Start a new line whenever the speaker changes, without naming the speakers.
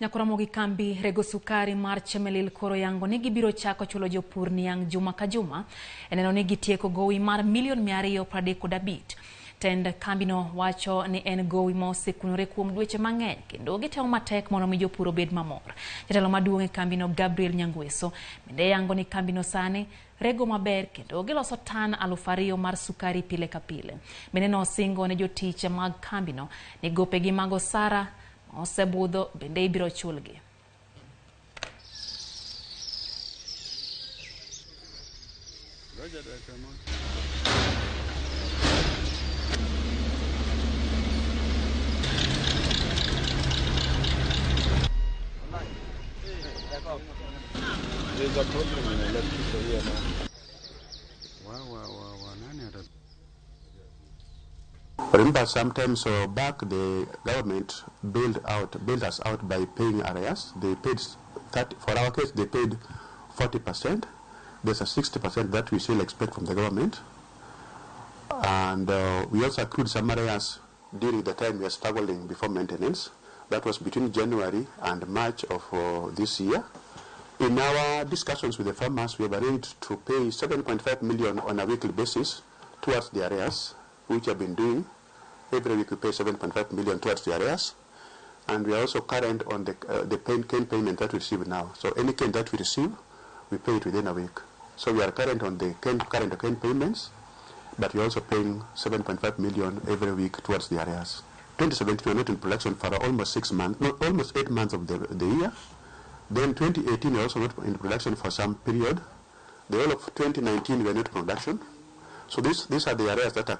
Nyakoromo gi kambi rego sukari mar Chemelil koro yango ni gibiro chako chulo jopur niang' juma ka juma e neno ni gitieko gowi mar milion 235. Tend kambino wacho ni en gowi ma osekunore kuom dweche mang'eny kendo gitemo matek mondo mi jopur obed mamor. Jatelo maduong' e kambino Gabriel Nyangweso bende yango ni kambino sani rego maber kendo giloso tan 2,000 mar sukari pile ka pile. Bende nosingo ne jotich mag kambino ni gopegi mag osara ma osebudho bende ibiro chulgi.
There's a problem in electrical here now. Wa wa nani ata
Remember, sometimes back the government bailed us out by paying arrears. They paid 30, for our case, they paid 40%. There's a 60% that we still expect from the government. And we also accrued some arrears during the time we were struggling before maintenance. That was between January and March of this year. In our discussions with the farmers, we have arranged to pay 7.5 million on a weekly basis towards the arrears, which have been doing. Every week we pay 7.5 million towards the arrears. And we are also current on the cane payment that we receive now. So any cane that we receive, we pay it within a week. So we are current on the current cane payments, but we are also paying 7.5 million every week towards the arrears. 2017 we were not in production for almost 6 months, no, almost 8 months of the year. Then 2018 we were also not in production for some period. The whole of 2019 we were not in production. So these are the areas that are